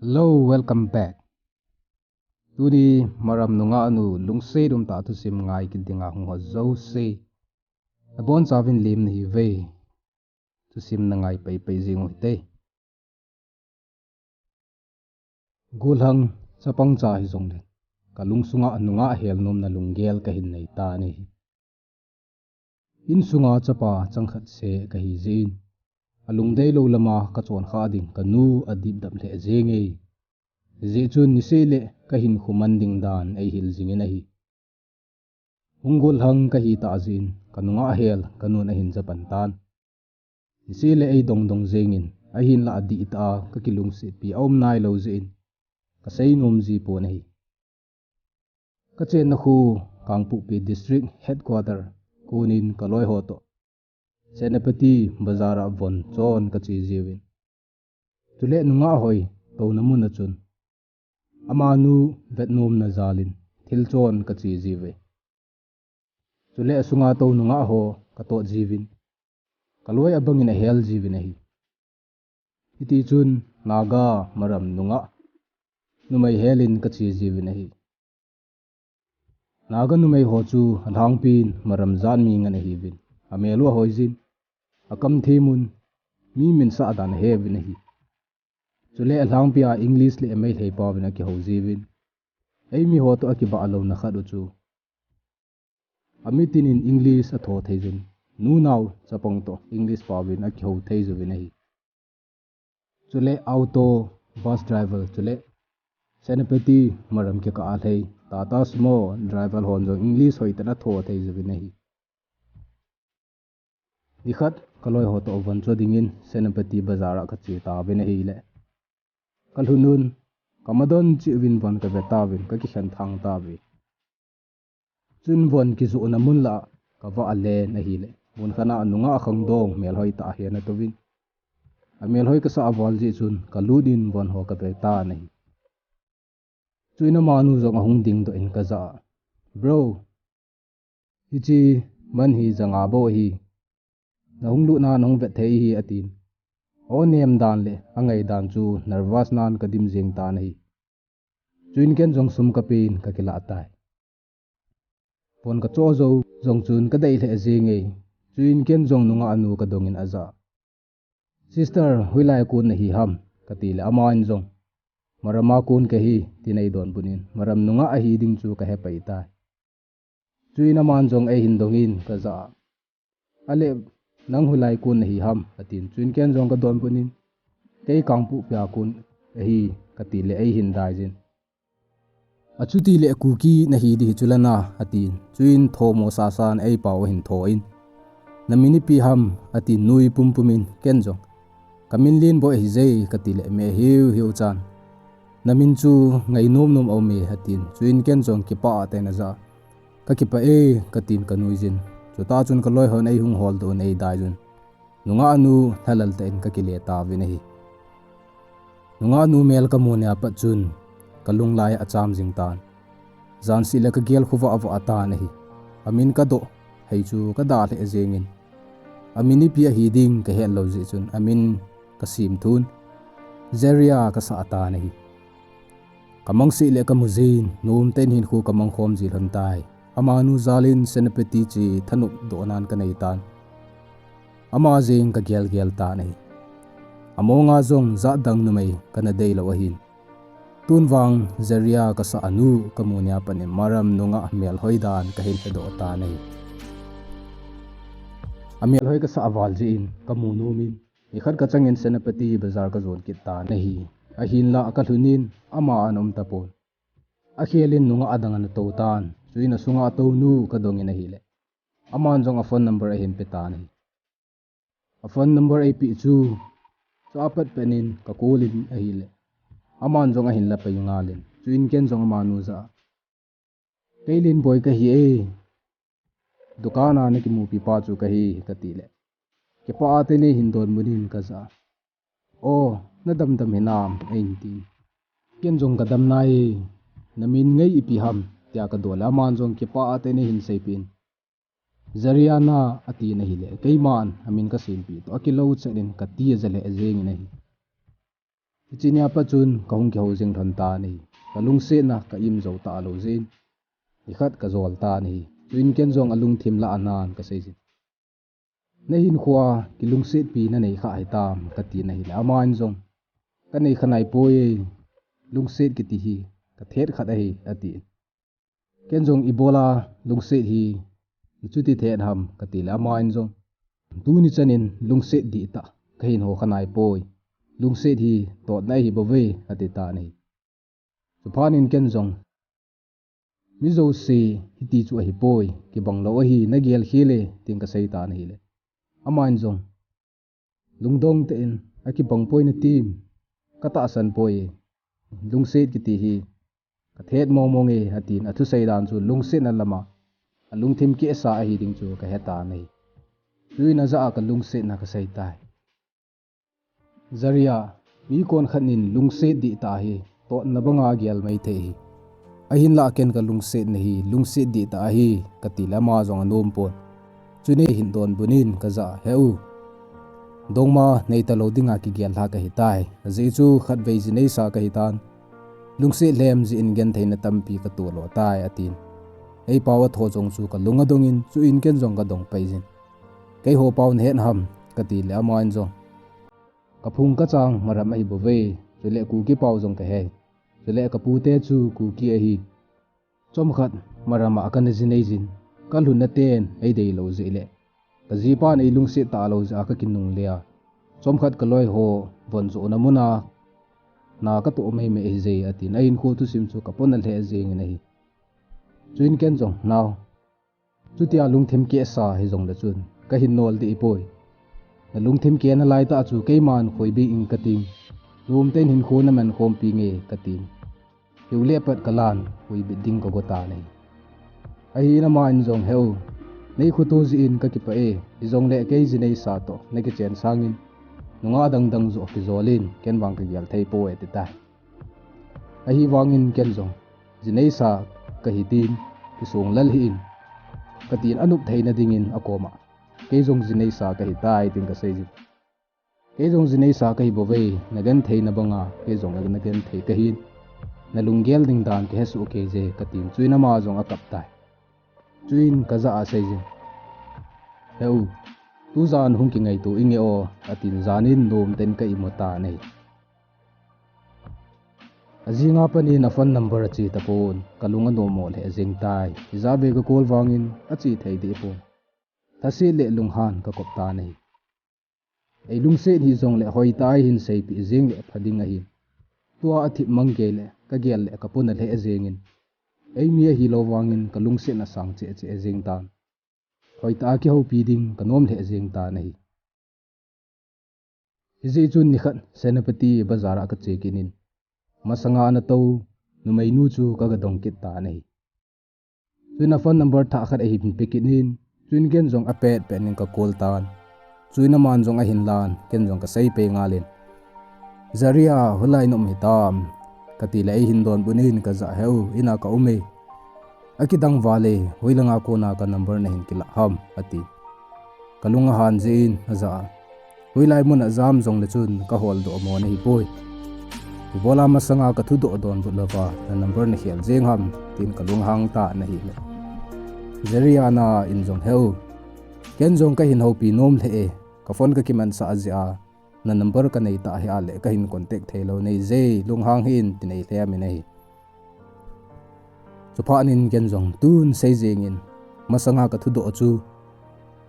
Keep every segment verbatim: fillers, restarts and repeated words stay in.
Hello, welcome back. Tuni Maram nungah nu lungset umtah thusim ngai kit dinga hung ho jouse, abonchauvin lemna hiuve. Thusim na ngai paipai jing uhite. Golhang chapang cha hijongle, kalungsunga nungah hel nomna lunggel kahin nei tan ahi. Insunga chapa changkhat seh kahi jeh in, alungdeilou lama kachon kha ding kanu adipdap lheh jenge. Hijeh chun niseh le kahinkho man ding dan eihil jingin ahi. Hung golhang kahi tah jeh in, kanungah hel kanun ahin ja pan tan. Niseh le eidong dong jengin, ahinlah adihtah a kakilungsetpi aum nailou jeh in, kasei nom ji pon ahi. Kachenna kho Kangpokpi District Headquarter konin kaloi ho toh Senapati Bazar a von chon kache jiuvin, chule nungah hoi touna mun a chun, amanu vetnomna jalin thil chon kache jiuve. Chule asunga tou nungah ho katot jiuvin, kaloi abangin ahel jiuvin ahi. Hitichun Naga Maram nungah numei helin kache jiuvin ahi. Naga numei ho chu alhangpin Maram jat mi ngen ahiuvin, amel u ahoijin, akamthemun, mi minsah dan aheuvin ahi. Chule alhangpia English le Meitei paovin akihou jiuvin, eimi ho toh akibah louna khat u chu amitinin English atho thei jun, nunao chapang toh English paovin akihou thei jouvin ahi. Chule auto, bus driver chule Senapati Maram kikah a lhei Tata Sumo driver hon jong English hoitah in atho thei jouvin ahi. Nikhat kaloi ho toh von cho dingin Senapati Bazar a kache tauvin ahile, kalhunun kamadon cheh uvin von kave tauvin kakikhen thang tauve. Chun von kijohna mun lah kavah len ahile, mun khat a nungah khangdong melhoi tah ahe atouvin, amelhoi kasah val jeh chun kalut in von ho kave tan ahi. Chuin amanu jong ahung dingdoh in kajah a, Bro, hiche man hi janga bou ahi, nahung lutna nahung vet thei ahi, atin. Anem dan le angai dan chu nervous nan kadim jeng tan ahi. Chuin ken jong sum kapen kakilah tai. Von kacho jou jong chun kadei lheh jenge. Chuin ken jong nungah nu kadongin ajah a, Sister, hoilai a kon nahi ham? Katile aman jong, Maram a kon kahi, tin eidonbut in, Maram nungah ahi ding chu kahepai tai. Chuin aman jong eihin dongin kajah a, Ale, nang hoilai a kon nahi ham? Atin. Chuin ken jong kadonbut in, Kei Kangpokpi a kon ahi, katile eihin daijin, Achutile Kuki nahi ding hichu lana, atin. Chuin thomo sasan eipao ahin tho in, Namin ipi ham? Atin, nui pumpumin, ken jong, Kamin Lenboi ahije, katile meh hiuhiu chan, Namin chu ngainom nom aume, atin. Chuin ken jong kipah tah in ajah a, Kakipah e, katin kanuijin. Chutah chun kaloi hon eihung holdoh un eidaijun, nungah nu lhalal tah in kakile tauvin ahi. Nungah nu mel kamu nia pat chun kalunglai acham jing tan. Janseh le kagel khovah vah tan ahi. Amin kadoh, hei chu kada lheh jengin, amin ipi ahi ding kahet lou jeh chun amin kasim thun, Zeria kasah tan ahi. Kamang seh le kamu jin, nomtah in hinkho kamang khom ji lhon tai. Amanu jalin Senapati che thanop dohnan kanei tan. Ama jeng kagelgel tan ahi. Amonga jong jatdang numei kana deilou ahin. Tun vang Zeria kasah anu kamu nia pat in Maram nungah melhoi dan kahin hedoh tan ahi. Amelhoi kasah val jeh in kamu nomin, nikhat kachangin Senapati Bazar kajon kit tan ahi. Ahinlah kalhun in ama ana um tapon. Akhelin nungah adang ana tou tan. Chuin asunga tounu kadongin ahile, aman jong aphone number ahin pe tan ahi. Aphone number eipeh chu, chu apatpet in kacall in ahile, aman jong ahin lapai ngalin. Chuin ken jong amanu jah a, Kei Lenboi kahi e, dukan a nakimupi pa chu kahi, katile, Kipah tah in neihin donbut in, kajah a, O, nadamdam hinam, eihin tin. Ken jong kadam nai e, namin ngai ipi ham, tia kadoh le aman jong kipah tah in eihin seipeh in, Zeria na, atin ahile, keiman amin kasempeh toh akilou chet in kati aja lheh jengin ahi. Hiche nia pat chun kahung kihou jing lhon tan ahi. Kalungsetna ka im jou talou jeh in, nikhat kajol tan ahi. Chuin ken jong alungthim lah a nan kasei jin, nahinkhoa kilungsetpi nanei kha hitam, katin ahile aman jong, kanei kha naipoi, lungset kiti hi kathet khat ahi, atin. Ken jong ibola lungset hi nachuti thet ham, katile aman jong, tuni chanin lungset dihtah kahin ho kha naipoi, lungset hi totna ahi bouve, ati tan ahi. Chuphat in ken jong, mi jouse hiti chu ahipoi, kibang lou ahi, nagel khel e, tin kasei tan ahile, aman jong, lungdong tah in, akibang poi natim, katahsan poi, lungset kiti hi kathet mong mong e, atin, athusei dan chu lungsetna lama alungthim kehsa ahi ding chu kahe tan ahi. Chuin ajah a kalungsetna kasei tai. Zaria, mi konkhat in lungset dihtah hi totna banga gel mai thei ahi. Ahinlah ken kalungsetna hi lungset dihtah ahi, katile ama jong anom pon. Chun eihin donbut in kajah a, he u, dongma neitalou dinga kigel lha kahitai. Ajeh chu khatvei ji neisa kahitan, lungset lhem jeh in gentheina tampi katoh lo tai, atin. Eipao atho jong chu kalung adong in, chuin ken jong kadong pai jin. Keiho pao nahet ham, katile aman jong, kaphung kachang maram ahi bouve, chule Kuki pao jong kahe, chule kapute chu Kuki ahi. Chomkhat maram a kana ji nei jin, kalhunna ten eideilou jeh le, kajipan eilungset talou jeh a kakinungle a, chomkhat kaloiho von johna muna na katoh mai mai ahije, atin, ahinkho thusim chu kapona lheh jengin ahi. Chuin ken jong, nao, chutia lungthim kehsa hijongle chun kahin nol deh poi. Nalungthim kehna laitah chu keiman khoibit ing kating, nomtah in hinkho naman khompi nge katin, hiule pat kalan khoibit ding kago tan ahi. Ahin aman jong, he u, neikhoto jeh in kakipah e, hijongle kei ji neisa toh nakichen sangin nungah dangdang joh kijol in ken vang kagel thei poi, ati tai. Ahivangin ken jong, ji neisa kahi tin, kisong lal hih in, katin, anop theina dingin akoma, kei jong ji neisa kahitai, tin kasei jin. Kei jong ji neisa kahi bouve, nagentheina banga kei jong nagenthei kahin, nalunggel ding dan kahesoh keije, katin, chuin ama jong akap tai. Chuin kajah a asei jin, he u, tujan hung kingaito inge o, atin, janin nomtah in ka imu tan ahi. Ajinga panin aphone number ache tapon, kalung anom mo lheh jeng tai. Ijat vei ka call vangin ache thei deh pon, thaset le lunghan kakop tan ahi. Eilungset hih jongle hoitah a eihin seipeh jeng le pha ding ahi. Tua athip mang kei le kagel le kapona lheh jengin, eimi ahilou vangin kalungsetna sang cheh cheh jeng tan. Hoitah a kihoupi ding kanom lheh jeng tan ahi. Hijeh chun nikhat Senapati bazar a kache kit in, masanga natou numeinu chu kaga dong kit tan ahi. Chuin aphone number thah khat eihin pe kit in, chuin ken jong apet pet in ka call tan. Chuin aman jong ahin lan, ken jong kasei pei ngal in, Zaria, hoilai na um hitam? Katile eihin donbut in, kajah, he u, ina ka um e. Akidang vale, hoilanga kona ka number nahin kilah ham? Ati. Kalung ahan jeh in, ajah a, hoilai muna jam jongle chun kaholdoh mo nahipoi. Ibola masanga kathudoh donbut louva na number nakhel jeng ham, tin kalunghang tan ahile, Zariana in jong, he u, ken jong kahin houpi nom lheh e, ka phone kakimansah jeh a na number kanei tah hih a le kahin contact theilou nahi je, lunghang hih in, tin eilhem in ahi. Chuphat in ken jong tun sei jengin, masanga kathudoh chu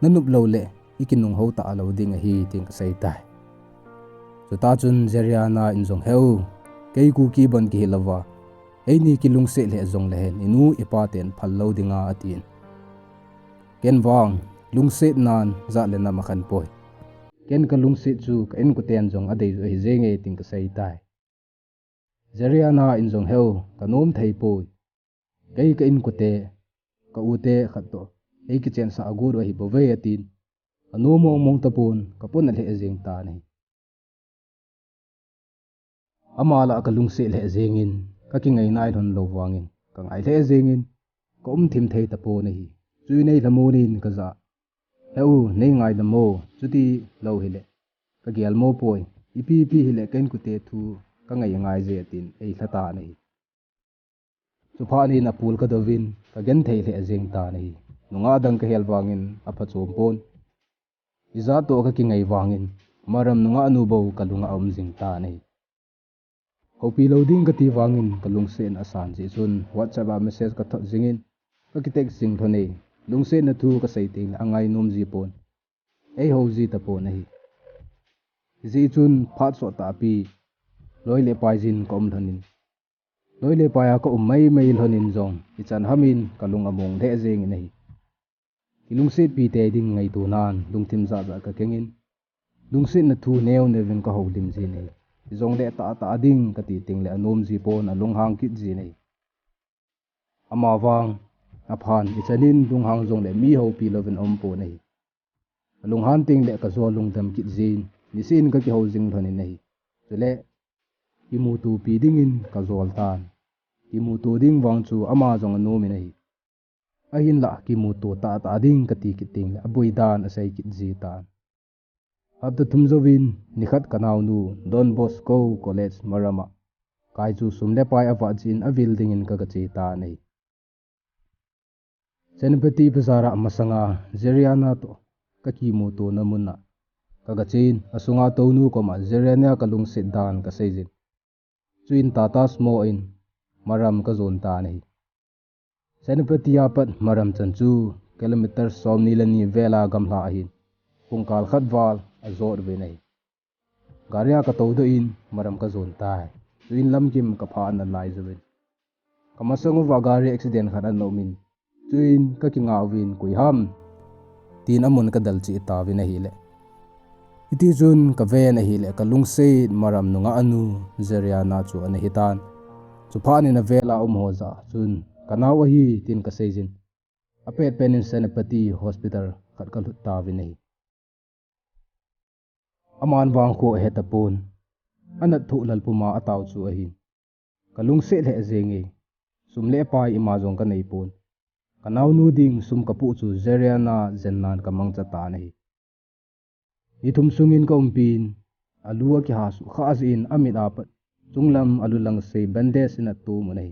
nanop lou le ikinunghou talou ding ahi, tin kasei tai. Chutah chun Zariana in jong, he u, kei Kuki bon kihi louva, eini kilungset lheh jongle hen inu ipa ten phal lou dinga, atin. Ken vang lungsetnan jat le nam akhan poi. Ken kalungset chu ka inkoten jong adei u ahi jenge, tin kasei tai. Zariana in jong, he u, kanom thei poi. Kei ka inkote, ka ute khat toh eikichensah agot u ahibouve, atin. Kanom mong mong tapon, kapona lheh jeng tan ahi. Ama lah kalungset lheh jengin, kakingai nai lhon lou vangin kangai lheh jengin, kaum thim thei tapon ahi. Chuin eilhamon in kajah, he u, neingaidam o, chuti lou hile kagel mo poi. Ipi ipi hile ka inkote thu ka ngai ngai je, tin eilha tan ahi. Chuphat in apul ka douvin, ka genthei lheh jeng tan ahi. Nungah dang ka hel vangin aphachom pon. Ijat toh ka kingai vangin, Maram nungah nu bou ka lunga aum jing tan ahi. Houpi lou ding ka ti vangin ka lungsetna asan jeh chun WhatsApp a message ka thot jingin, ka ki text jing lhon e. Lungsetna thu ka sei teng le angai nom ji pon. Ei hou ji tapon ahi. Hijeh chun phat sot tahpi loi le pai jin ka um lhonin, loi le pai a ka um mai mai lhonin jong ichan ham in ka lung among lheh jengin ahi. Kilungsetpi tei ding ngaito nan lungthim jat jat ka kengin, lungsetna thu neo neovin ka houlim jin ahi. Hijongle tah tah ding ka ti teng le anom ji pon, alunghang kit jin ahi. Ama vang aphan ichan in lunghang jongle mi houpi louvin aum pon ahi. Alunghang teng le ka jol lungdam kit jin, nisih in ka kihou jing lhonin ahi. Chule kimutopi dingin ka jol tan. Kimuto ding vang chu ama jong anom in ahi. Ahinlah kimuto tah tah ding ka ti kit teng le aboi dan asei kit ji tan. Hapta thum jouvin nikhat ka naonu Don Bosco College Maram a kai chu sum le pai avat jeh in avil dingin ka ga che tan ahi. Senapati Bazar a masanga Jeriana toh ka kimutona mun a ka ga chen, asunga tounu koma Jeriana ka lungset dan ka sei jin. Chuin Tata Sumo in Maram ka jon tan ahi. Senapati a pat Maram chan chu kilometer somni le ni vel a gamla ahin, pungkal khat val ajot uvin ahi. Gari a ka tou doh in Maram ka jon tai. Chuin lamkim ka phah na lai jouvin, ka masang uva gari accident khat ana um in, chuin ka kingah uvin, koi ham? Tin amun ka del cheh tauvin ahile, hiti chun ka ven ahile, ka lungset Maram nungah nu Jeriana chu ana hi tan. Chuphat in avel a um ho jah a chun, ka nao ahi, tin ka sei jin, apet pen in Senapati Hospital khat ka lhut tauvin ahi. Aman vang khu ahe tapon. Anat thoh lal puma atao chu ahin, ka lungset lheh jenge. Sum le pai ima jong ka nei pon. Ka naonu ding sum ka poh chu Jeriana jennan ka mangcha tan ahi. Ni thum sungin ka umpin, alu akiha suh kha jeh in amit a pat chunglam alu lang sei bandage in atom un ahi.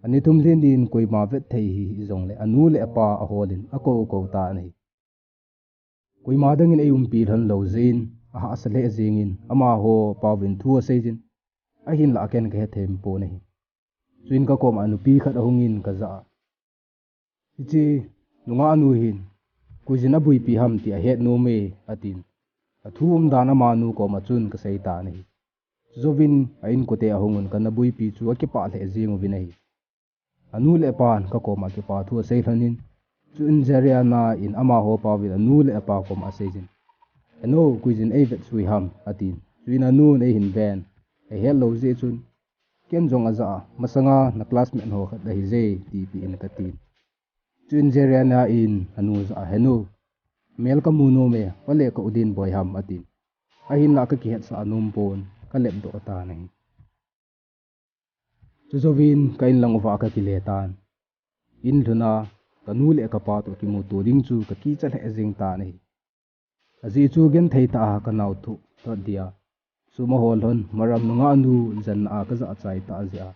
Ani thum lhin din koima vet thei hih jongle anu le apa aholin akou kou tan ahi. Koima dangin ei umpi lhon lou jeh in ahahsa lheh jengin amaho paovin thu asei jin, ahinlah ken ka hethei pon ahi. Chuin ka koma nupi khat ahungin ka jah a, hiche nungah nu hin koijin aboipi ham ti ahet nom e, atin. Athu umdan amanu koma chun ka sei tan ahi. Chujouvin a inkote ahungun ka naboipi chu akipah lheh jeng uvin ahi. Anu le apan ka koma kipa thu asei lhonin, chuin Jeriana in amaho paovin anu le apa koma asei jin, "Henu, koijin eivet sui ham?" atin. Chuin anun eihin ven, eihet lou jeh chun, ken jong ajah a, "Masanga na classmate ho khat ahije," tipeh in katin. Chuin Jeriana in anu jah a, "Henu, mel kamu nom e, ole ka u Dinboi ham?" atin. Ahinlah ka kihetsah nom pon, ka lepdoh tan ahi. Chujouvin ka inlang uva ka kile tan. In lhun a, kanu le kapa toh kimuto ding chu ka kicha lheh jeng tan ahi. Ajeh chu genthei tah a ka nao thoh thot dia sum ahol lhon, Maram nungah nu jenna a ka jahchai tah jeh a,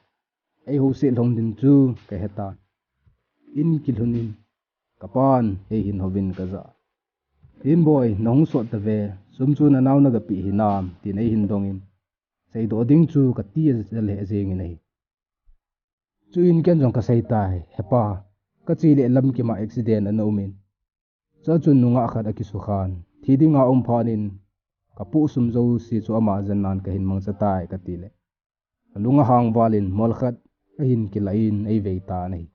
eiho seh lhon ding chu ka hetan. In kilhun in, kapan eihin houvin ka jah a, "Dinboi, nahung sot tave, sum chu nanao naga peh hinam?" tin eihin dongin, seidoh ding chu ka ti aja lheh jengin ahi. Chuin ken jong ka sei tai, "Hepa, kache le lamkim a accident ana umin, chua chun nungah khat akisukhan, thi dinga um phat in kapoh sum jouse chu ama jennan kahin mangcha tai," kati le, alung ahang valin mol khat ahin kilah in eivei tan ahi.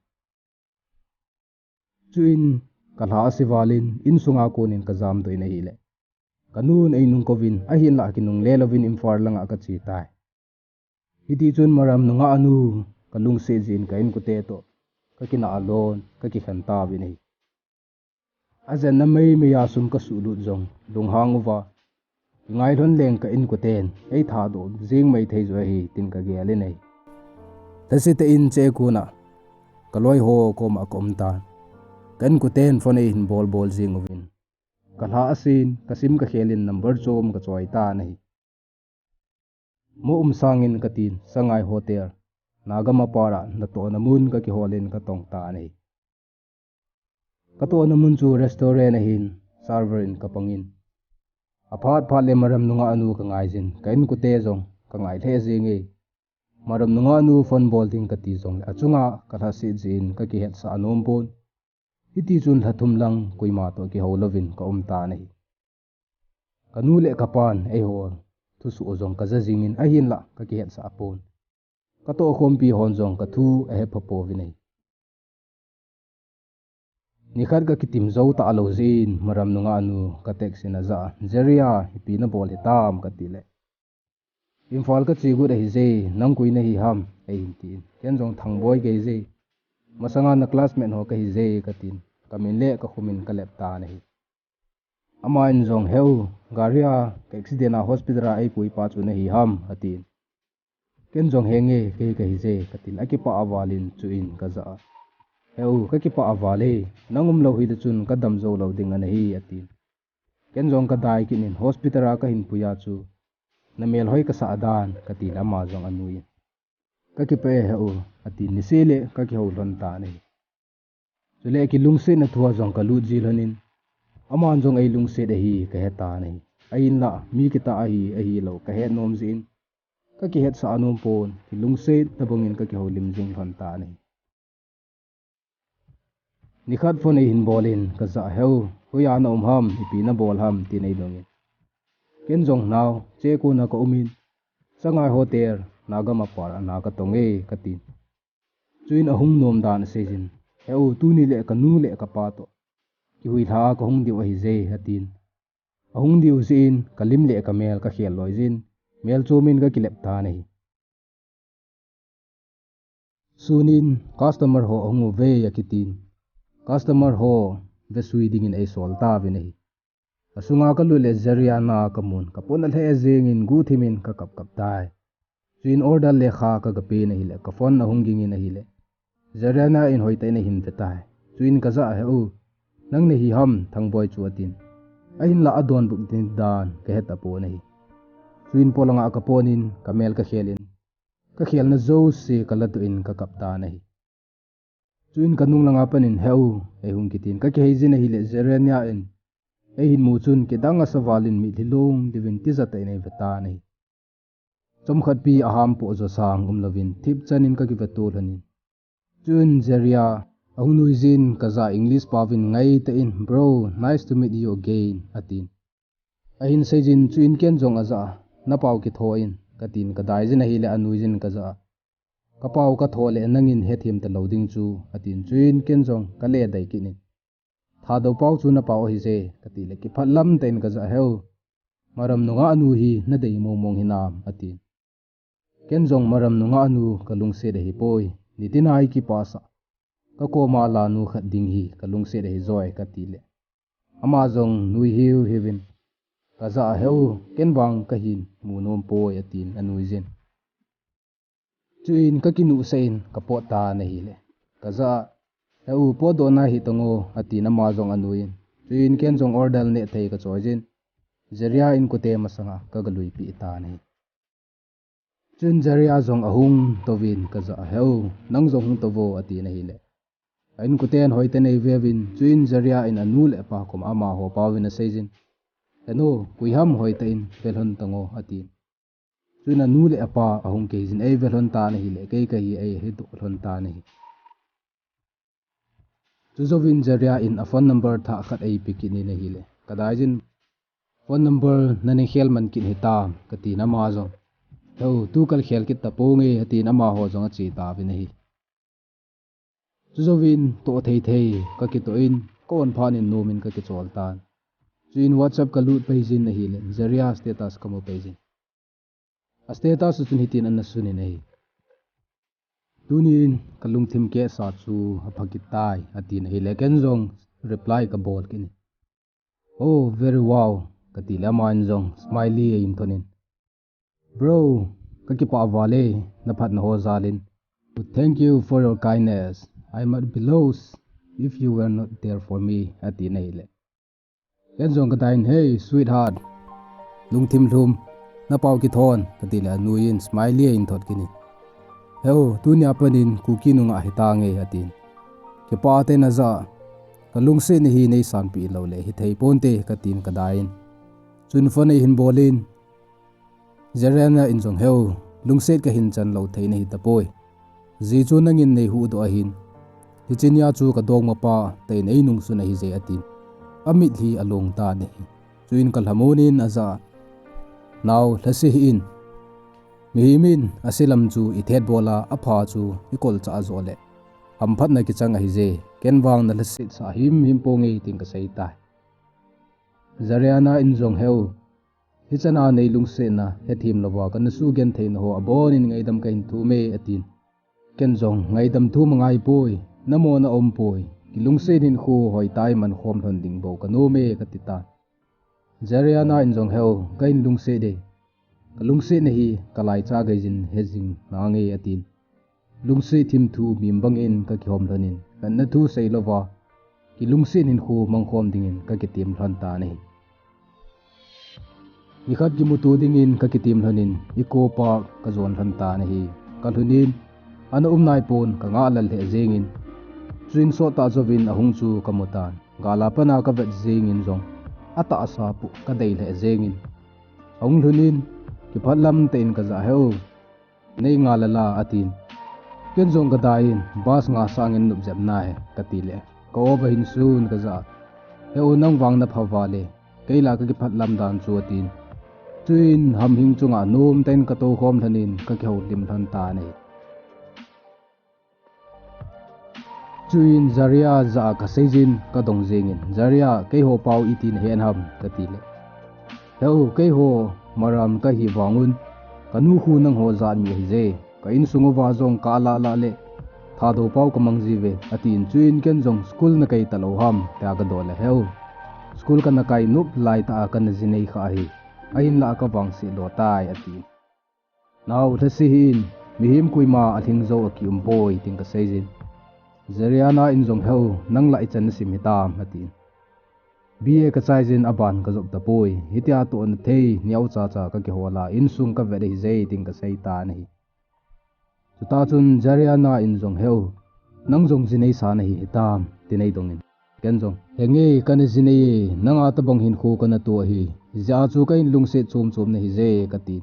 Chuin ka lha ase valin insunga konin ka jamdoh in ahile, kanun einung kouvin, ahinlah kinungle louvin Imphal langa kache tai. Hiti chun Maram nungah nu ka lungset jeh in ka inkote toh ka kinah lon, ka kikhen tauvin ahi. Ajenna meimei a sum ka suhlut jong lunghang uva, kingai lhon leng ka inkoten eithadoh jeng mai thei joh ahi tin ka gel in ahi. Lhasetah in chekuna ka loiho koma ka um tan. Ka inkoten phone eihin bol bol jeng uvin, ka lha asen, ka sim ka khelin number chom ka choi tan ahi. Mo um sangin katin, Sangai Hotel, Naga Mapara natohna mun kakiholin katong tan ahi. Katohna mun chu restaurant ahin, server in kapangin. Aphat phat le Maram nungah nu kangaijin, ka inkote jong kangai lheh jenge. Maram nungah nu phone bol ding kati jongle achunga kalhasit jeh in kakihetsah anom pon. Hiti chun lha thum lang koima toh kihou louvin kaum tan ahi. Kanu le kapan eihol thusoh jong kaja jingin ahinlah kakihetsah pon. Katoh khompi hon jong kathu ahepha pouvin ahi. Nikhat kakitim jou talou jeh in Maram nungah nu ka text in ajah a, Jeria, ipi nabol hitam, katile, Imphal kache got ahije, nang koi nahi ham, eihin tin. Ken jong Thangboi kahi je. Masanga na classmate ho kahi je, katin. Kamin le kakhomin kalep tan ahi. Aman jong, Heu, gari a ka accident a hospital a eipui pa chu nahi ham, atin. Ken jong, Henge, kei kahi je, katin. Akipah avalin chuin kajah a, Heu, kakipah aval e, nang umlou hita chun kadam jou lou ding anahi, atin. Ken jong kadai kit in, Hospital a kahin pui a chu namel hoi kasah dan, katile ama jong anuiyin, Kakipah e Heu, atin. Niseh le kakihou lhon tan ahi. Chule kilungsetna thua jong kalut ji lhonin, aman jong eilungset ahi kahe tan ahi. Ahinlah mi kitah ahi, ahilou kahet nom jeh in kakihetsah anom pon, kilungsetna bangin kakihoulim jing lhon tan ahi. Nikhat phone eihin bolin kajah a, Heu, hoiya naum ham, ipi nabol ham, tin eidongin. Ken jong, Nao, che kona kaumin, Sangai Hotel, Naga Mapara na katong e, katin. Chuin ahung nom dan aseijin, Heu, tuni le kanu le kapa toh kihuilha kahung diu ahije, atin. Ahung diu jeh in kalim le kamel kakhel loijin, mel chomin kakilep tan ahi. Sunin customer ho ahung uve akitin. Customer ho vesui dingin eisol tauvin ahi. Asunga kalut le Jeria na kamun, kapona lheh jengin guhthimin kakap kap tai. Chuin order lekha kagapen ahile, kaphone ahung gingin ahile, Jeria na in hoitah in ahin ve tai. Chuin kajah a, Heu, nang nahi ham, Thangboi chu, atin. Ahinlah adonbut ding dan kahe tapon ahi. Chuin polanga kaponin kamel kakhelin, kakhelna jouse kalatoh in kakap tan ahi. Chuin kanung langa panin, Heu, eihung kitin, kakiheijin ahile Jeria in eihin mu chun kidang asa valin mitlhi long diuvin tijat tah in eive tan ahi. Chomkhat pi aham poh jo sang umlouvin thipchanin kakiveto lhonin. Chuin Jeria ahung nuijin kajah a English paovin ngaitah in, Bro, nice to meet you again, atin. Ahin seijin chuin ken jong ajah a, Napao kitho in, katin kadaijin ahile anuijin kajah a, Kapao katho le nangin hethem talou ding chu, atin. Chuin ken jong kale dai kit in, Thadou pao chu napao ahije, katile kiphatlam tah in kajah a, Heu, Maram nungah nu hi nadei mongmong hinam, atin. Ken jong Maram nungah nu kalungset ahipoi, nitin a ikipasah kakoma lanu khat ding hi kalungset ahijoi, katile, ama jong nui hiu hiuvin, kajah a, Heu, ken vang kahin mu nom poi, atin anuijin. Chuin kakinuhsah in kapot tan ahile, kajah a, Heu, potdoh nahi tango, atin ama jong anuiyin. Chuin ken jong order nehthei kachoijin, Jeria inkote masanga kagaluipeh tan ahi. Chuin Jeria jong ahung touvin kajah a, Heu, nang jong hung touvo, atin ahile, a inkoten hoitah in eiveuvin, chuin Jeria in anu le apa kom amaho paovin aseijin, Henu, koi ham hoitah in velhon tango, atin. Chuin anu le apa ahung kiheijin eivelhon tan ahile, kei kahi eihedoh lhon tan ahi. Chujouvin Jeria in aphone number thah khat eipe kit in ahile, kadaijin, Phone number nahin khel man kit hitam, katin, ama jong, Heu, tukal khel kit taponge, atin amaho jong ache tauvin ahi. Chujouvin toh theithei kakitoh in, kaonphat in nomin kakichol tan. Chuin WhatsApp kalut paijin ahile, Jeria status kamu paijin. A status chun hitin ana sunin ahi, Tunin kalungthim kehsa chu apha kit tai, atin ahile, ken jong reply kabol kit in, Oh, very wow, katile aman jong smiley eihin thonin, Bro, kakipah val e, naphatna ho jalin. Thank you for your kindness. I might be lost if you were not there for me, atin ahile, ken jong kadai in, Hey, sweetheart, lungthim lhum, "Na pau kithon," kati le anu in smiley a in thot kit in, "Heu, tunia panin Kuki nungah hitange," atin. Kipah tah in ajah a, "Ka lungsetna hi nei sanpeh lou le hithei ponte," katin kadai in. Chun phone eihin bol in, Zariana in jong, "Heu, lungset kahin chan lou thei nahi tapoi. Ajeh chu nangin nei huhdoh ahin. Hiche nia chu ka dongmapa tah in ei nungsun ahije," atin. Amitlhi along tan ahi. Chuin kalhamon in ajah a, "Nao, lhase hih in. Mihem in ase lam chu ithet bol a, apha chu ikolchah joh le hamphatna kichang ahije. Ken vang na lhaset sah himhim ponge," tin kasei tai. Zariana in jong, "Heu, hichan a nei lungsetna hethem louva kana sugentheina ho abonin ngaidam kahin thum e," atin. Ken jong, "Ngaidam thum angaipoi, namona aumpoi, kilungset hinkho hoitah a iman khom lhon ding bou kanom e," kati tan. Zariana in jong, "Heu, kahin lungset e. Ka lungsetna hi kalaicha geiyin hejing nange," atin. Lungset thim thu mim bangin kakihom lhon in, khatna thu sei louva, kilungset hinkho mangkhom dingin kakitem lhon tan ahi. Nikhat kimuto dingin kakitem lhon in, Eco Park kajon lhon tan ahi. Kalhun in, ana um naipon, kangah lal lheh jengin. Chuin sottah jouvin ahung chu kamu tan. Gal a pat a kavet jengin jong, atahsa pu kadei lheh jengin. Ahung lhun in, kiphatlam tah in kajah a, "Heu, nei ngah lal a," atin. Ken jong kadai in, "Bus ngah sangin nop jep nahi," kati le, ka-o va hin sun kajah a, "Heu, nang vang napha val e, kei la kakiphatlam dan chu," atin. Chuin hamhing chunga nomtah in katou khom lhon in kakihoulim lhon tan ahi. Chuin Zaria jah a kasei jin kadong jengin, "Zaria, keiho pau iti nahen ham?" kati le, "Heu, keiho Maram kahi vangun, kanu khu nangho jat mi ahije. Ka insung uva jong ka lah lah le Thadou pau kamang jiuve," atin. Chuin ken jong, "School nakai talou ham?" tia kadoh le, "Heu, school kana kai nop laitah a kana jinei kha ahi. Ahinlah kavangse lo tai," atin. "Nao, lhase hih in, mihem koima alhing jou akium poi," tin kasei jin. Zariana in jong, "Heu, nang la ichan nasim hitam?" atin. "B A kachai jin aban kajop tapoi. Hitia tohna thei neocha cha kakihol a, insung kavet ahije," tin kasei tan ahi. Chutah chun Zariana in jong, "Heu, nang jong jinei sa nahi hitam?" tin eidongin. Ken jong, "Henge, kana jinei e, nanga tabang hinkho kana toh ahi. Hijeh a chu ka in lungset chom chom nahije," katin.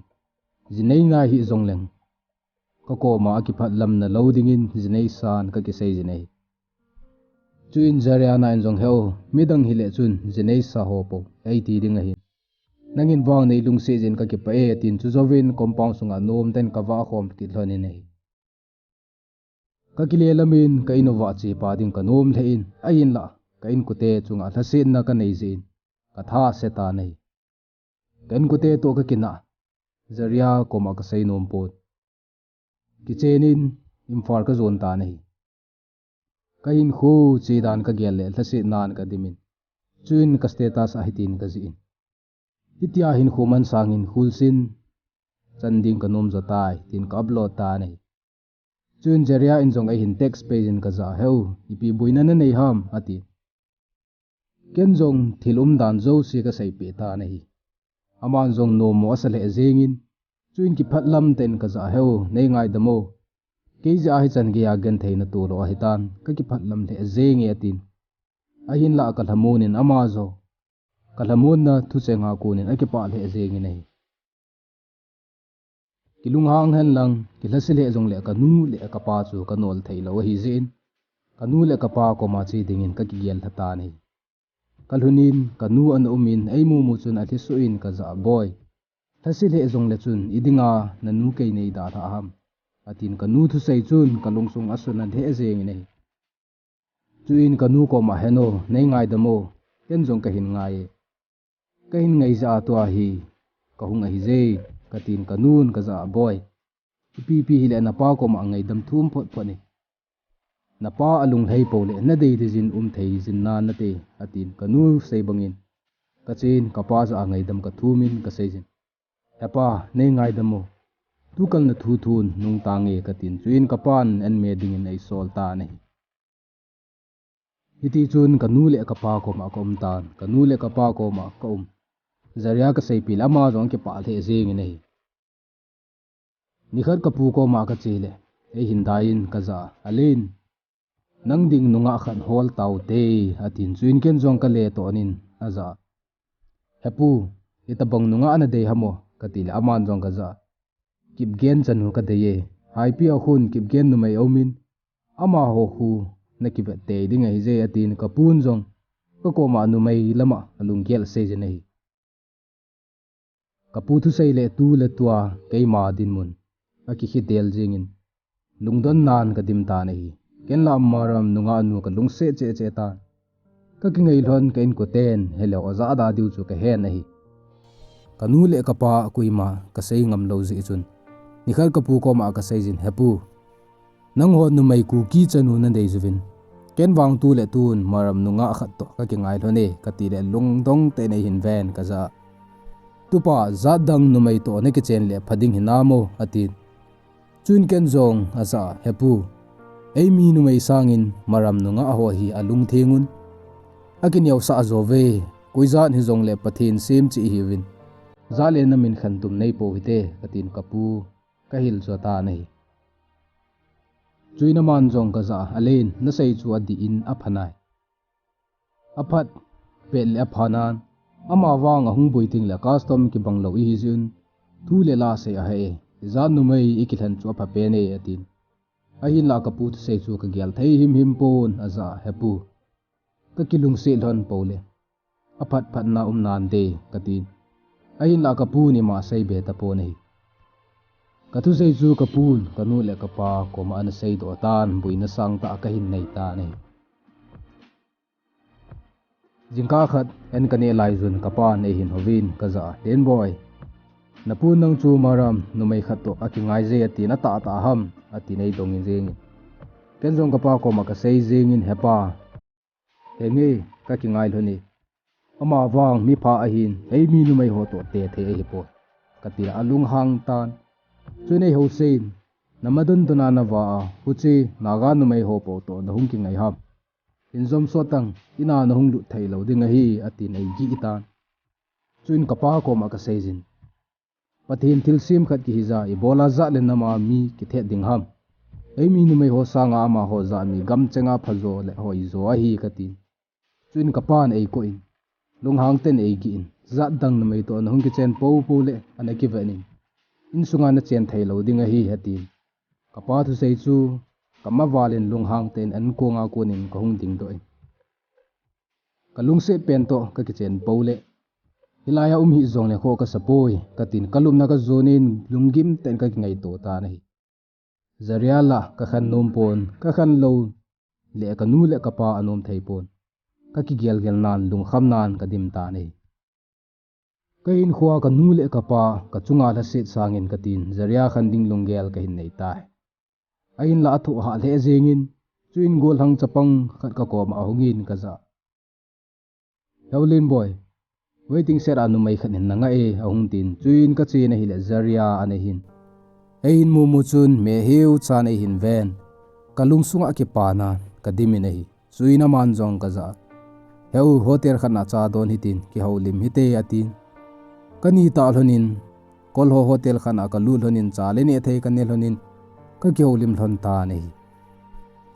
"Jinei nahih jongleng, kakoma akiphatlamna lou dingin jinei san kakisei jin ahi." Chuin Zariana in jong, "Heu, midang hile chun jinei sa ho pou eiti ding ahi. Nangin vang nei lungset jin kakipah e," tin chujouvin compound sunga nomtah in kavah khom kit lhon in ahi. Kakile lamin ka in uva chepa ding kanom lheh in, ahinlah ka inkote chunga lhasetna kanei jeh in katha ase tan ahi. Ka inkote toh kakinah, Zaria koma kasei nom pon. Kichen in Imphal kajon tan ahi. Ka hinkho che dan kagel le lhasetnan kadimin, chuin ka status a hitin kajih in, "Hitia hinkho man sangin kholsin chan ding kanom jo tai," tin ka upload tan ahi. Chuin Zaria in jong eihin text page in kajah a, "Heu, ipi boina nanei ham?" atin. Ken jong thil umdan jouse kaseipeh tan ahi. Aman jong nommo asa lheh jengin, chuin kiphatlam tah in kajah a, "Heu, nei ngaidam o. Kei jeh a hichan geiya genthei natoh lou ahitan, kakiphatlam lheh jenge," atin. Ahinlah kalhamon in ama jong kalhamonna thucheng a konin akipah lheh jengin ahi. Kilunghang hen lang, kilhase lheh jongle kanu le kapa chu kanol thei lou ahi jeh in, kanu le kapa koma che dingin kakigel lha tan ahi. Kalhun in kanu ana um in eimu mu chun alhi suh in kajah a, "Boi, lhase lheh jongle chun idinga nanu kei nei dalhah ham?" atin. Kanu thusei chun kalungsung asuna lheh jengin ahi. Chuin kanu koma, "Heno, nei ngaidam o, ken jong kahin ngai e. Kahin ngai jeh a tua hi kahung ahije," katin. Kanun kajah a, "Boi, ipi pi hile napa koma ngaidam thum phot phot in. Napa alunglhai pou le nadei dei jin um thei jin nanate," atin. Kanu sei bangin kachen kapa jah a ngaidam kathum in kasei jin, "Hepa, nei ngaidam o. Tukal na thu thun nungtange," katin. Chuin kapan an me dingin eisol tan ahi. Hiti chun kanu le kapa koma kaum tan, kanu le kapa koma kaum. Zaria kaseipi le ama jong kipah lheh jengin ahi. Nikhat kapu koma kache le, eihin dai in kaja a, "Alen, nang ding nungah khat hol taute," atin. Chuin ken jong kale toh in aja a, "Hepu, itobang nungah nadei ham o?" kati le aman jong kaja a, "Kipgen chanu kadei e. Haipi a khun Kipgen numei aumin, amaho khu nakivet tei ding ahije," atin. Kapun jong kakoma numei lama alunggel asei jin ahi. Kapu thusei le tu le tua keima dinmun akikhe del jengin, lungdon nan kadim tan ahi. Ken la Maram nungah nu kalungset cheh cheh tan. Kakingai lhon ka inkoten helou ajah da diu chu kahen ahi. Kanu le kapa koima kasei ngam lou jeh chun, nikhat kapu koma kasei jin, "Hepu, nangho numei Kuki chanu nadei jiuvin, ken vang tu le tun Maram nungah khat toh kakingai lhon e," kati le lungdong tah in eihin ven kaja a, "Tupa, jat dang numei toh nakichen le pha ding hinam o?" atin. Chuin ken jong aja a, "Hepu, eimi numei sangin Maram nungah ho hi alungtheng un, akineosah jo uve, koi jat hijongle Pathen sem cheh ihiuvin, jat le nam in khantum neipou hite," katin kapu kahil jo tan ahi. Chuin aman jong kaja a, "Alen, nasei chu adih in apha nai. Aphat pet le apha nan, ama vang ahung boi teng le custom kibang lou ihi jeh un, thu le la sei ahai e, ijat numei ikilhen chu apha pen e," atin. Ahinlah kapu thusei chu kagel thei himhim pon aja a, "Hepu, kakilungset lhon pou le aphat phatna um nante," katin. Ahinlah kapun ima asei be tapon ahi. Kathusei chu kapun kanu le kapa koma ana seidoh tan, boina sangtah kahin nei tan ahi. Jingkah khat an kaneh laijun kapan eihin houvin kaja a, "Lenboi, napu nang chu Maram numei khat toh akingai je atin, atahtah ham?" atin eidong in jengin. Ken jong kapa koma kasei jengin, "Hepa, henge, kakingai lhon e. Ama vang mipha ahin, eimi numei ho toh tethei ahipoi," kati le alunghang tan. Chuin eihousei in, "Namadon don a nava a, huche Naga numei ho po toh nahung kingai ham? Injom sot tang, ina nahung lut thei lou ding ahi," atin eigih tan. Chuin kapa koma kasei jin, "Pathen thilsem khat kihi ja, ibola jat le nam a mi kithet ding ham? Eimi numei ho sanga amaho jat mi gamchenga phajo le hoijo ahi," katin. Chuin kapan eikoh in, lunghang tah in eigih in, "Jat dang numei toh nahung kichen poupou le ana kiven in, insunga nachen thei lou ding ahi," atin. Kapa thusei chu kamaval in lunghang tah in ankonga konin kahung dingdoh in, "Kalungset pen toh kakichen pou le, hilai a um hih jongle khoh kasa poi," katin kalupna kajon in lunggim tah in kakingaito tan ahi. Zaria la kakhen nom pon, kakhen lou le kanu le kapa anom thei pon, kakigelgel nan, lungkham nan kadim tan ahi. Kahinkhoa kanu le kapa kachunga lhaset sangin katin, Zaria khen ding lunggel kahin nei tai. Ahinlah athoh hah lheh jengin, chuin gollhang chapang khat kakoma ahungin kaja a, "Heu Lenboi, waiting shed a numei khat hin nanga e," ahung tin, chuin kachen ahile Zaria ana hin. Eihin mumu chun meheu chan eihin ven, kalungsunga kipana kadimin ahi. Chuin aman jong kaja a, "Heu, hotel khat na cha don hitin, kihoulim hite," atin. Kanitah lhonin, kolho hotel khat na kalut lhonin, cha le neh thei kaneh lhonin, kakihoulim lhon tan ahi.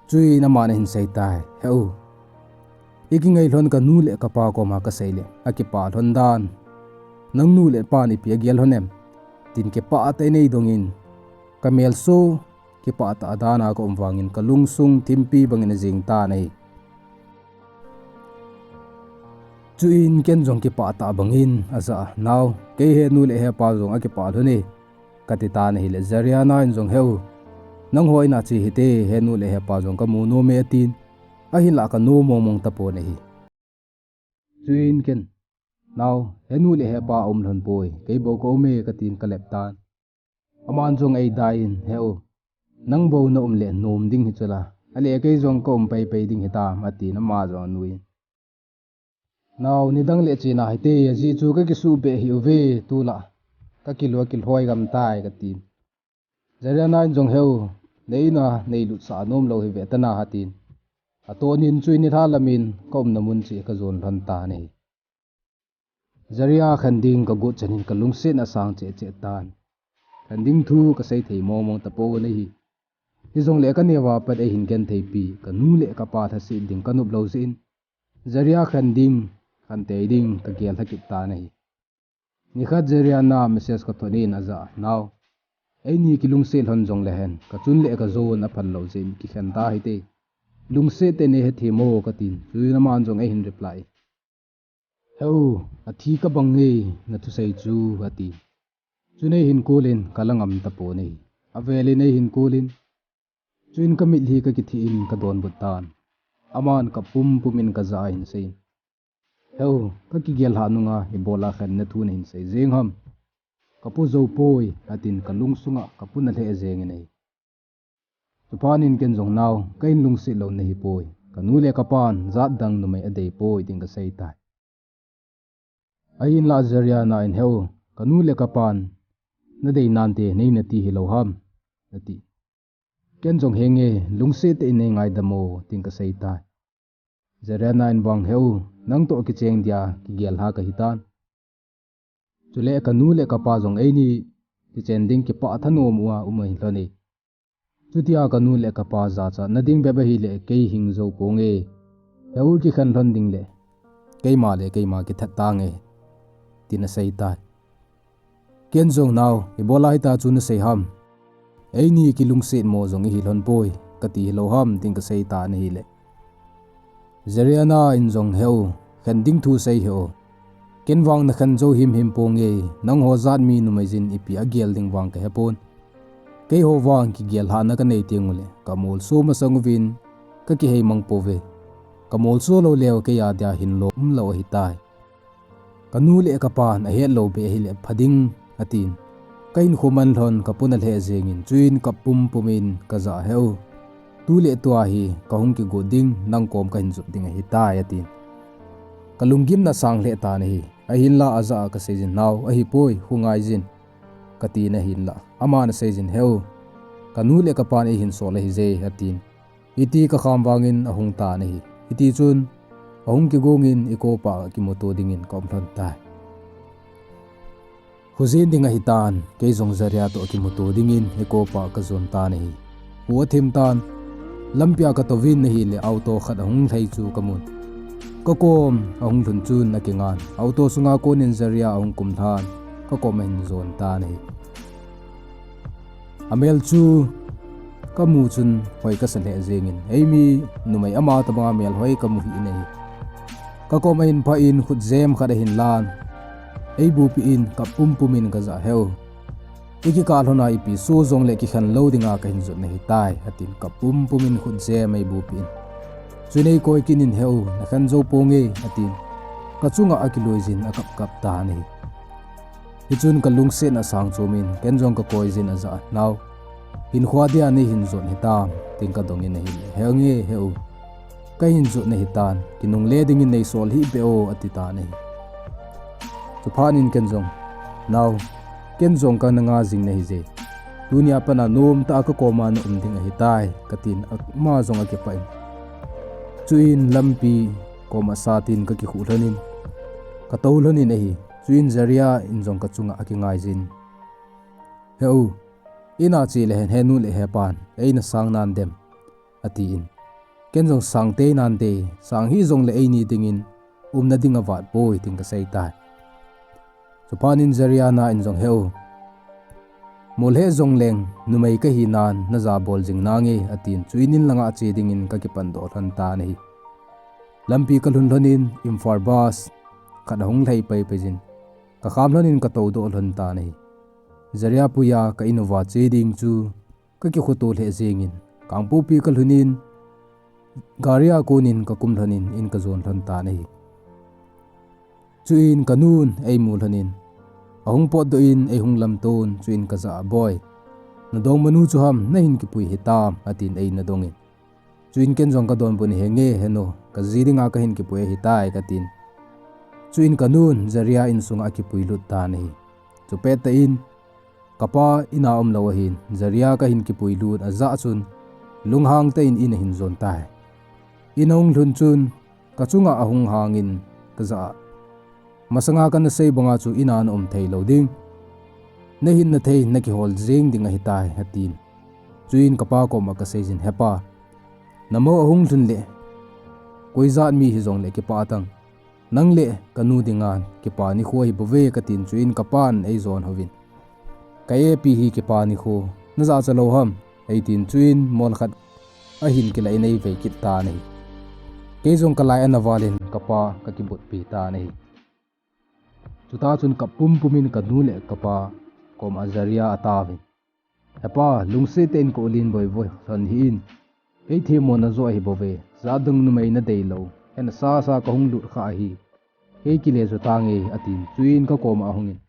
Chuin aman ahin seitai, "Heu, ikingai lhon kanu le kapa koma kasei le, akipah lhon dan, nangnu le pan ipi agel lhon em?" tin kipah tah in eidongin, kamel so kipah tah a dan a kaum vangin kalungsung thimpi bangin ajing tan ahi. Chuin ken jong kipah tah bangin aja a, "Nao, kei henu le hepa jong akipah lhon e," kati tan ahile Zaria nain jong, "Heu, nangho in a che hite, henu le hepa jong kamu nom e," atin. Ahinlah kanom mongmong tapon ahi. Chuin ken, "Nao, henu le hepa aum lhon poi, kei bou kaum e," katin kalep tan. Aman jong eidai in, "Heu, nang bou naum le nom ding hi chula, ale kei jong kaum peipei ding hitam," atin ama jong anuiyin, "Nao, nidang le chena hite, ajeh chu kakisuh beh hih uve, tulai kakilou kilhoi gam tai," katin. Zaria nain jong, "Heu, nei in a neilut sah nom lou hi ve tana," atin. Atonin chuin nilhah lamin kaumna mun chu kajon lhon tan ahi. Zaria khen ding kagot chan in kalungsetna asang cheh cheh tan. Khen ding thu kasei thei mong mong tapon ahi. Hijongle kaneo a pat eihin gentheipi, kanu le kapa lhaset ding kanop lou jeh in, Zaria khen ding, khen tei ding kagel lha kit tan ahi. Nikhat Zaria na message kathot in ajah, Nao, eini kilungset lhon jongle hen, kachun le kajon aphal lou jeh in kikhen ta hite. Lungset tah in neihethem o, katin, chuin aman jong eihin reply. Heu, athi kabang e, nathusei chu, ati. Chun eihin call in kalang ngam tapon ahi. Avel in eihin call in, chuin kamitlhi kakithih in kadonbut tan. Aman kap pumpum in kajah a ahin seiyin, Heu, kakigel lhah nunga ibola khenna thu nahin sei jeng ham? Kapo jou poi, atin kalungsunga kapo na lheh jengin ahi. Chuphat in ken jong, Nao, kahin lungset lou nahi poi. Kanu le kapan jat dang numei adei poi, tin kasei tai. Ahinlah Zaria na in, Heu, kanu le kapan nadei nante, nei nati hilou ham? ati. Ken jong, Henge, lungset tah in neingaidam o, tin kasei tai. Zaria na in vang, Heu, nangtoh kicheng dia kigel lha kahitan. Chule kanu le kapa jong eini kichen ding kipah thanom uva um ahi lhon e. Chutia kanu le kapa jachatna ding bep ahile kei hing jou ponge. Heu, kikhen lhon ding le keima le keima kithat tange, tin asei tai. Ken jong, Nao, ibola hitia chu nasei ham? Eini kilungset mo jong ihi lhon poi, kati hilou ham, tin kasei tan ahile, Zaria na in jong, Heu, khen ding thu sei hih o. Ken vang nakhen jou himhim ponge, nangho jat mi numei jin ipi agel ding vang kahepon. Keiho vang kigel lhahna kanei tengule kamolso masang uvin kakihei mang pouve. Kamolso lou leu keiya dia hinlou umlou ahitai. Kanu le kapan ahet lou beh ahile pha ding, atin. Kahinkho man lhon, kapo na lheh jengin, chuin kap pumpum in kajah, Heu, tu le tua hi kahung kigot ding, nang kom kahin jot ding ahitai, atin. Kalunggimna asang lheh tan ahi. Ahinlah ajah a kaseijin, Nao, ahipoi, kho ngaijin, katin ahinlah aman aseijin, Heu, kanu le kapan eihin sol ahije, atin. Hiti kakham vangin ahung tan ahi. Hitichun ahung kigongin ikopah a kimuto dingin kaum lhon tai. Khojin ding ahitan, kei jong Zaria toh kimuto dingin ikopah a kajon tan ahi. Kho athim tan, lampia katouvin ahile auto khat ahung lhai chu kamun. Kakom ahung lhun chun akingan, auto sunga konin Zaria ahung kumlhan, kakom ahin jon tan ahi. Amel chu kamu chun hoi kasa lheh jengin, eimi numei ama tobanga mel hoi kamu hih in ahi. Kakom ahin pha in khutjem khat ahin lan, eibupih in kap pumpum in kajah, Heu, ikikah lhona ipi so jongle kikhen lou dinga kahin jot nahitai, atin kap pumpum in khutjem eibupih in. Chuin eikoi kit in, Heu, nakhen jou ponge, atin kachunga akiluijin akap kap tan ahi. Hichun kalungsetna asang chomin, ken jong kakoijin ajah a, Nao, hinkhoa dia neihin jot hitam, tin kadongin ahile, Henge, heu, kahin jot nahitan, kinungle dingin neisol hih beh o, ati tan ahi. Chuphat in ken jong, Nao, ken jong kana nga jing nahije. Tunia pat a nomtah a kakoma naum ding ahitai, katin ama jong akipah in. Chuin lampi koma satin kakikhuh lhonin, katou lhonin ahi. Chuin Zaria in jong kachunga akingaijin, Heu, ina che le hen henu le hepan eina sang nan dem, atin. Ken jong sangtei nante, sang hih jongle eini dingin umna ding avat poi, tin kasei tai. Chuphat in Zaria na in jong, Heu, mol heh jongleng numei kahinan najabol jing nange, atin. Chuin in langa che dingin kakipandoh lhon tan ahi. Lampi kalhun lhonin Imphal bus khat ahung lhai paipai jin, kakham lhonin katoudoh lhon tan ahi. Zaria puia ka in uva che ding chu kakikhoto lheh jengin, Kangpokpi kalhunin, garia konin kakum lhonin in kajon lhon tan ahi. Chuin kanun eimu lhonin, ahung potdoh in eihung lamton, chuin kajah a, Boi, nadongmanu chu ham, nahin kipui hitam, atin eina dongin. Chuin ken jong kadonbut in, Henge, henu, kaji dinga kahin kipui ahitai, katin. Chuin kanun Zaria insunga akipui lut tan ahi. Chupet tah in, kapa ina umlou ahin, Zaria kahin kipui lut ajah chun, lunghang tah in in ahin jon tai. In ahung lhun chun, kachunga ahung hangin kajah a, Masanga kana sei banga chu ina na um thei lou ding. Na hin na thei na kihol jing ding ahitai, atin. Chuin kapa koma kaseijin, Hepa, na mou ahung lhun le, koi jat mi hijongle kipah tang. Nang le kanu dinga kipa nikho ahi bouve, katin, chuin kapan eijon uvin, Ka epi hi kipa nikho, na jachat lou ham, eitin, chuin mol khat ahin kilah in eivei kit tan ahi. Kei jong kalai ana valin kapa kakibotpi tan ahi. Chuta chun kap pumpumin kanu le kapa koma Zaria ataovin, Hepa, lungset tah in ka u Lenboi vo lhon hih in. Kei themmona joh ahi bouve, jat dang numei na deilou, hena sasa kahung lut kha ahi. Kei kile jo tange, atin, chuin kakoma ahungin,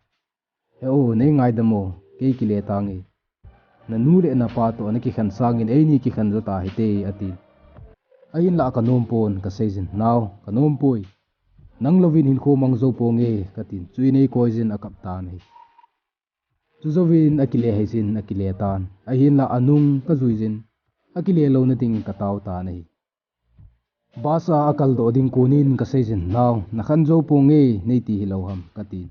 He u, nei ngaidam o, kei kile tange. Nanu le napa toh na kikhen sangin eini kikhen jo tahite, atin. Ahinlah kanom pon, kaseijin, Nao, kanom poi. Nang louvin hinkho mang jou ponge, katin, chuin eikoijin akap tan ahi. Chujouvin akile hijin akile tan, ahinlah anung kajuijin, akile louna ding katao tan ahi. Bus a akaldoh ding konin kaseijin, Nao, nakhen jou ponge, neiti hilou ham, katin.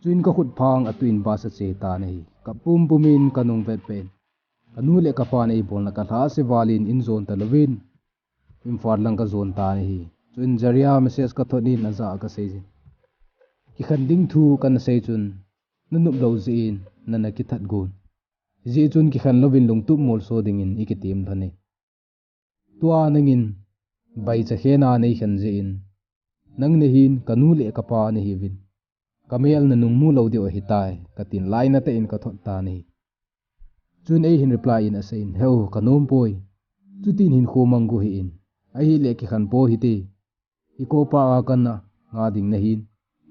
Chuin kakhut phang atuhin bus ache tan ahi. Kap pumpumin kanung vetpeh in, kanu le kapan eibolna kalhase valin in jon talouvin Imphal lang kajon tan ahi. Chuin Zaria message kathot in ajah a kaseijin, Kikhen ding thu kana sei chun nanop lou jeh in nana kithat gon. Hijeh chun kikhen louvin lungtup molso dingin ikitem lhon e. Tua nangin baicha khena neikhen jeh in, nang nahin kanu le kapa nahiuvin, kamel nanung mu lou diu ahitai, katin lainatah in kathot tan ahi. Chuin eihin reply in aseiyin, He u, kanom poi. Chutin hinkho mang go hih in, ahile kikhen po hite. Hikopa a kana nga ding nahin,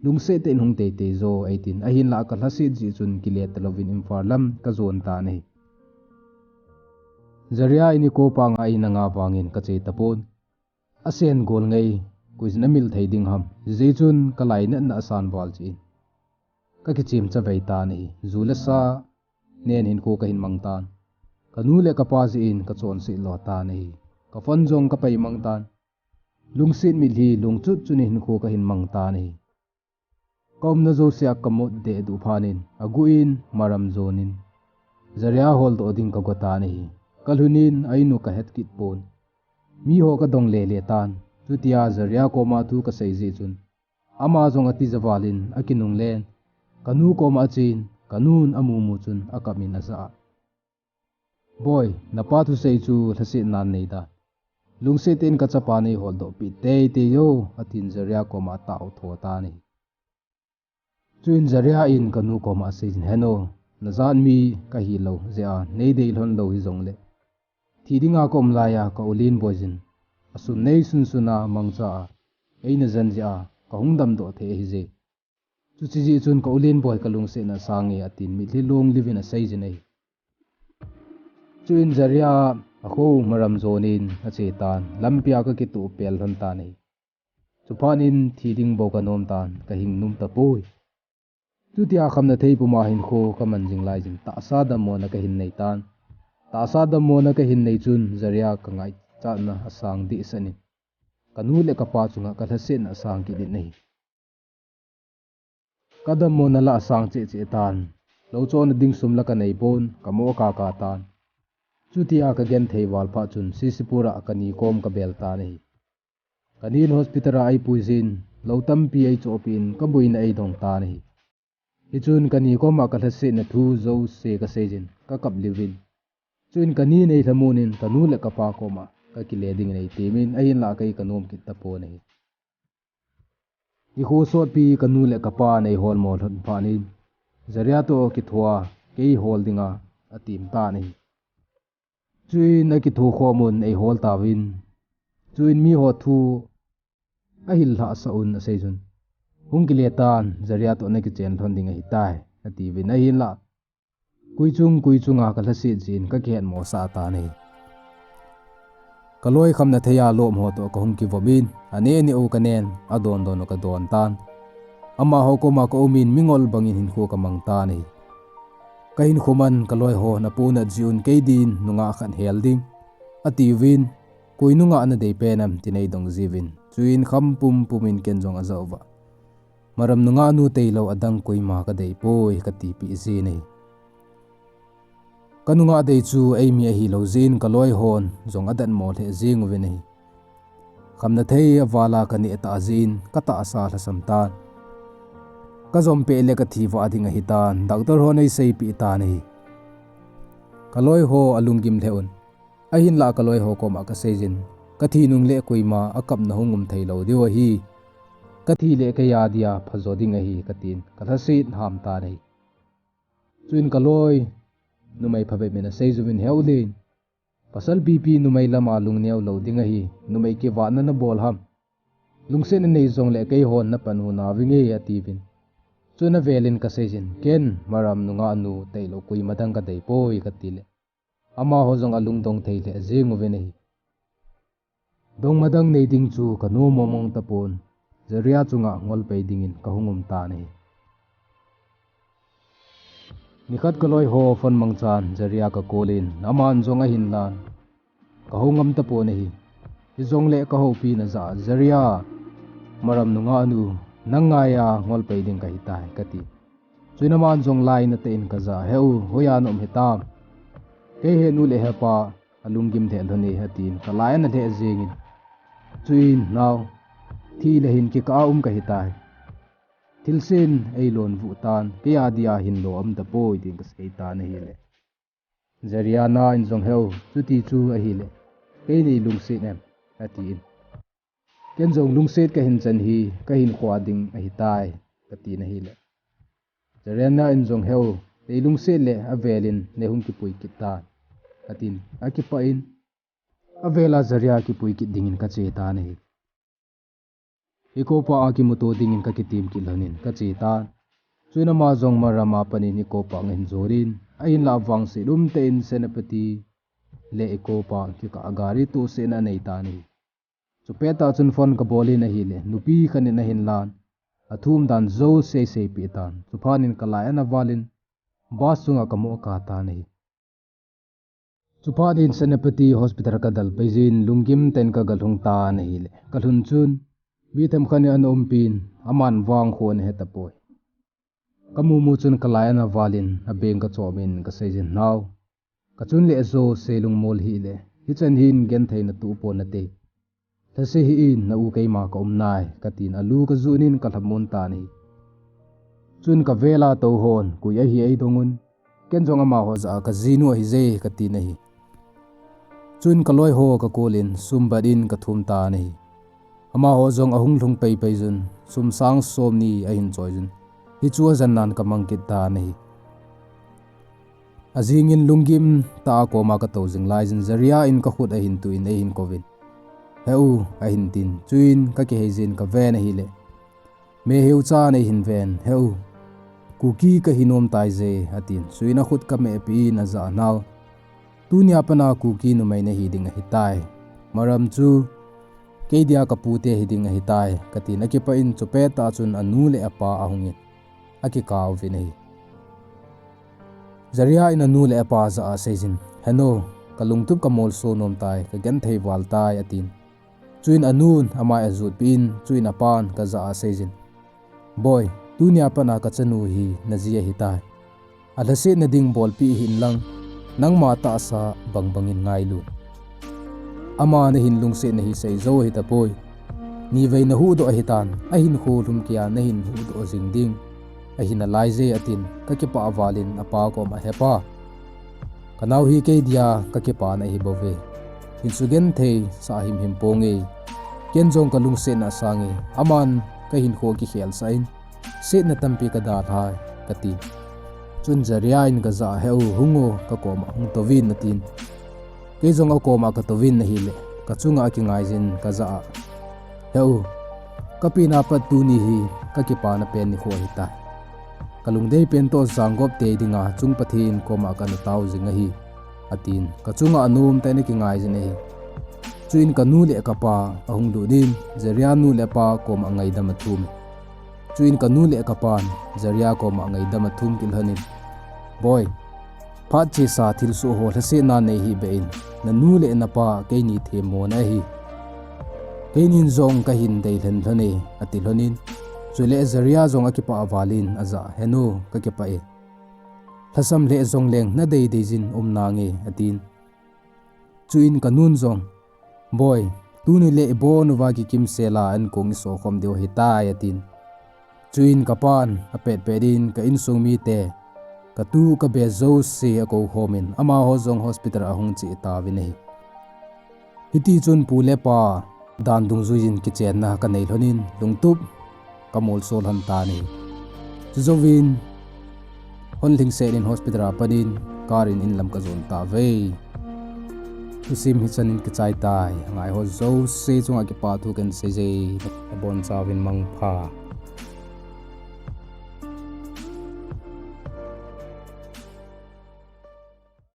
lungset tah in hung teitei jo, eitin, ahinlah kalhaset jeh chun kile talouvin Imphal lam kajon tan ahi. Zaria in hikopa nga eina nga vangin kache tapon. Asen gol ngai, koiyin amil thei ding ham, hijeh chun kalainatna asan val jeh in kakichem chavei tan ahi. Ju le sa nen hinkho kahin mang tan, kanu le kapa jeh in kachonset lo tan ahi. Ka phone jong kapai mang tan, lungset mitlhi lungchut chun hinkho kahin mang tan ahi. Kaumna jousea kamut dehduh phatnin, aguh in maram jonin Zaria holdoh ding kago tan ahi. Kalhunin a-in u kahet kit pon. Miho kadong lele tan. Chutia Zaria koma thu kasei jeh chun, ama jong atija valin akinunglen, kanu koma achen, kanun amumu chun akap in ajah a, Boi, napa thusei chu lhasetnan neida. Lungset tah in kachapa neiholdoh peh teitei o, atin Zaria koma ataotho tan ahi. Chuin Zaria in kanu koma aseijin, Heno, najat mi kahilou jeh a neidei lhon lou hijongle, thi dinga kaum laiya ka u Lenboi jin asun neisun suna mangcha a eina jen jeh a kahung damdoh thei ahije. Chuche jeh chun ka u Lenboi kalungsetna asange, atin mitlhi long liuvin aseijin ahi. Chuin Zaria akho maram jonin ache tan, lampia kakitoh pel lhon tan ahi. Chuphatnin thi ding bou kanom tan, kahingnum tapoi. Chutia khamna thei puma hinkho kaman jing laijin tahsa dammona kahin nei tan. Tahsa dammona kahin nei chun Zaria kangaichatna asang dehset in, kanu le kapa chunga kalhasetna asang kit in ahi. Kadammona la asang cheh cheh tan. Louchonna ding sum la kaneipon, kamo kaka tan. Chutia kagenthei val phat chun Sisipur a kani kom kabel tan ahi. Kanin hospital a eipuijin, lou tampi eichohpeh in kaboina eidong tan ahi. Hichun kani koma kalhasetna thu jouse kaseijin, kakap liuvin. Chuin kanin eilhamon in kanu le kapa koma kakile dingin eitemin, ahinlah kei kanom kit tapon ahi. Nikho sotpi kanu le kapan eiholmo lhon phatnin, Zaria toh kithoa kei hol dinga atem tan ahi. Chuin akitho khomun eihol tauvin. Chuin miho thu ahil lhahsah un aseijun, Hung kile tan, Zaria toh nakichen lhon ding ahitai, atiuvin, ahinlah koi chung koi chunga kalhaset jeh in kakihetmosah tan ahi. Kaloi khamna theiya lopho toh kahung kivomin, aneh neh u kanen, adon don u kadon tan. Amaho koma kaumin mingol bangin hinkho kamang tan ahi. Kahinkho man kaloiho naponat jeh un kei din nungah khat hel ding, atiuvin, Koi nungah nadei pen am, tin eidong jiuvin. Chuin kham pumpumin ken jong ajah uva, Maram nungah nu tailou adang koima kadei poi, kati peh jin ahi. Ka nungah dei chu eimi ahilou jeh in ka loi hon jong adatmo lheh jeng uvin ahi. Khamna thei aval a ka neh tah jeh in ka tahsa lhasam tan. Ka jom peh le ka thi vah ding ahi tan, doctor hon eiseipeh tan ahi. Ka loi ho alunggim lheh un. Ahinlah ka loi ho koma ka seijin, ka thi nung le koima akapna hung um thei lou diu ahi. Ka thi le kei a dia phajo ding ahi, katin ka lhaset ham tan ahi. Chuin ka loi, numei phabep in asei juvin, Heu Lin, pasal pipi numei lama lungneo lou ding ahi, numei kivahna nabol ham? Lungsetna nei jongle keihon napan u navinge, atiuvin. Chun avelin ka seijin, ken Maram nungah nu tailou koima dang kadei poi, kati le amaho jong alungdong thei lheh jeng uvin ahi. Dongma dang nei ding chu ka nom mong mong tapon, Zaria chunga ngol pei dingin ka hung um tan ahi. Nikhat ka loi ho phone mangchan Zaria ka call in, aman jong ahin lan. Ka hou ngam tapon ahi. Hijongle ka houpi najah a, Zaria, Maram nungah nu, nang ngai a ngol pei ding kahi tai, kati. Chuin aman jong line atah in ka jah a, Heu, hoiya na um hitam? Kei he nu le he pa alunggim lheh lhon e, atin ka lai ana lheh jengin. Chuin, Nao, thi le hin kikah a um kahi tai. Thilse in eilon vuh tan, kei a dia hin lo um tapoi, tin ka sei tan ahile, Zaria na in jong, Heu, chuti chu ahile, kei nei lungset em? atin. Ken jong lungset kahin chan hi, kahin khoh ding ahi tai, katin ahile, Zaria na in jong, Heu, nei lungset le avelin nei hung kipui kit tan, atin. Akipah in, avela Zaria kipui kit dingin ka che tan ahi. Eco Park a kimuto dingin ka kitim kit lhonin ka che tan. Chuin ama jong Maram a panin Eco Park ahin jolin, ahinlah vangset umtah in Senapati le Eco Park kikah a gari tohsetna anei tan ahi. Chupet tah chun phone ka bol in ahile, nupi khat in ahin lan, athum dan jouse aseipeh tan. Chuphat in ka lai ana valin, bus chunga ka mo kah tan ahi. Chuphat in Senapati Hospital ka del pei jin, lunggim tah in ka galhung tan ahile, ka lhun chun mi themkhat in ana umpin, aman vang khu ana he tapoi. Ka mumu chun ka lai ana valin, abeng ka chomin ka seijin, Nao, ka chun le jouse lungmol hih le, hichan hin genthei na tuh pon nate. Lhase hih in, na u keima ka um nai, katin alu ka junin ka lhamon tan ahi. Chun ka vela tou hon koi ahi eidong un, ken jong amaho jah a ka jinu ahije, katin ahi. Chun ka loi ho ka call in, sum bat in ka thum tan ahi. Amaho jong ahung lhung pei pei jun, sum sang somni ahin choi jun, hichu ajan nan ka mang kit tan ahi. Ajingin lunggim tah a koma ka tou jing lai jin, Zaria in ka khut ahin tuh in eihin kouvin, Heu, ahin tin. Chuin ka kihei jin ka ven ahile, Meitei chan eihin ven, Heu, Kuki kahi nom taije, atin. Chuin akhut ka mehpi in ajah a, Nao, tunia pat a Kuki numei nahi ding ahi tai. Maram chu kei dia ka pute hiding ahi tai, katin. Akipah in chupet tah chun anu le apa ahungin, akikah uvin ahi. Zaria in anu le apa jah a aseijin, Henu, ka lungtup ka molso nom tai, ka genthei val tai, atin. Chuin anun amai ajutpeh in, chuin apan ka jah a aseijin, Boi, tunia pat a ka chanu hi naji ahi tai. Alhasetna ding bolpeh hih in lang, nangma tahsa bangbang in ngailu. Ama nahin lungset nahi sei jou ahi tapoi. Nivei nahuhdoh ahi tan, ahinkho lhumkeiya nahin huhdoh jing ding ahi nalaije, atin. Ka kipah val in apa koma, Hepa, ka nao hi kei dia ka kipana ahi bouve. Hin sugenthei sah himhim ponge. Ken jong ka lungsetna asange. Aman ka hinkho akikhel sah in, setna tampi ka dalhai, katin. Chun Zaria in ka jah a, Heu, hung o, ka koma hung touvin, atin. Kei jong akoma ka touvin ahile, ka chunga akingai jin ka jah a, Heu, ka pina pat tuni hi ka kipana pen nikho ahi tai. Ka lungdei pen toh janggop tei dinga chung Pathen koma kana tao jing ahi, atin. Ka chunga anom tah in akingai jin ahi. Chuin ka nu le ka pa ahung lut in, Zaria nu le pa koma ngaidam athum. Chuin ka nu le ka pan Zaria koma ngaidam athum kit lhonin, Boi, phat chesa thilsoh ho lhasetna nei hih beh in, na nu le na pa keini themmona ahi. Keinin jong kahin dei lhen lhone, ati lhonin. Chule Zaria jong akipah val in ajah, "Henu, kakipah e. Lhasam lheh jongleng nadei dei jin um nange," atin. Chuin kanun jong, "Boi, tuni le ibon uva kikimsel a ankong isokhom diu ahitai," atin. Chuin kapan apet pet in ka insung mite, katu kabe jouse akou khomin amaho jong hospital a ahung che tauvin ahi. Hiti chun pu le pa dan dungjuiyin kichenna kanei lhonin lungtup kamolso lhon tan ahi. Chujouvin hon lhingset in hospital a panin car in inlam kajon tauve. Thusim hichan in kichai tai. Ngaiho jouse chunga kipathu kahin seije. Abonchauvin mangpha.